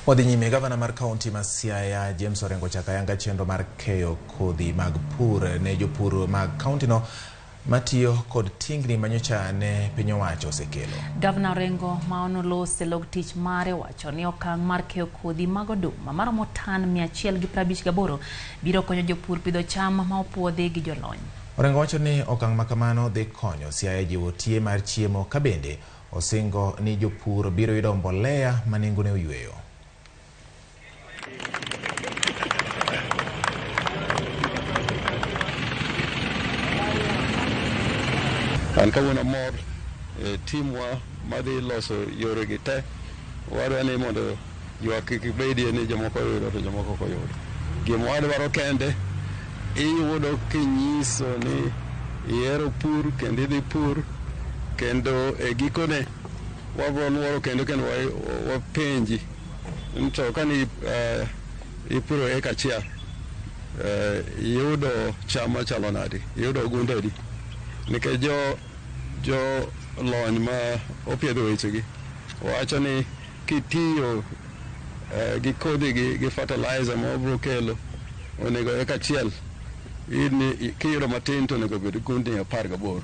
Wadhi nyime, gavana mar kaunti ma Siaya James Orengo ochako ayanga chenro mar keyo kodhi mag pur ne jopur mag kauntino matiyo kod tingni manyocha ne piny owacho osekelo. Gavana Orengo ma onolos e log tich mare wacho ni okang' mar keyo kodhi mag oduma maromo tan 158 biro konyo jopur pidho cham ma opuodhi gi jolony. Orengo wacho ni okang' ma kamano dhi konyo Siaya jiwo tie mar chiemo ka bende osingo ni jopur biro yudo mbolea ma nengone oyweyo. An kawuono amor e timwa madhi loso yore gi te. Wadwa ni mondo ywak kik bedie ni jomoko oyudo to jomoko ok oyudo. Gima wadwaro kende iyudo kinyiso ni ihero pur kendo idhi pur kendo e gikone wabro nuoro kendo kendo wapenji ni to kani ipuro eka achiel iyudo cham machalo nadi, iyudo ogunde adi, nikech jo lony ma opiedho wechegi wacho ni kitiyo gi kodhi gi fertilizer ma wabro kelo onego eka achiel kiyudo matin to onego bed gundni 18.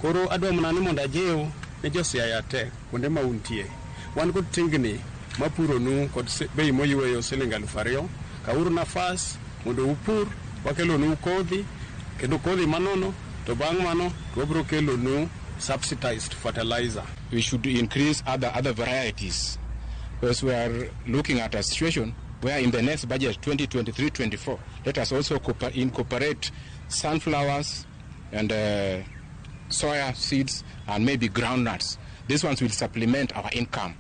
Koro adwa mana ni mondo ajiw ne jo Siaya te kuonde ma untie. Wan kod tingni mapuronu kod bei moyweyo siling 2000. Kawuru nafas mondo upur, wakelonu kodhi kendo kodhi manono, to bang' mano to wabro kelonu subsidized fertilizer. We should increase other varieties because we are looking at a situation where in the next budget 2023-24, let us also incorporate sunflowers and soya seeds and maybe groundnuts. These ones will supplement our income.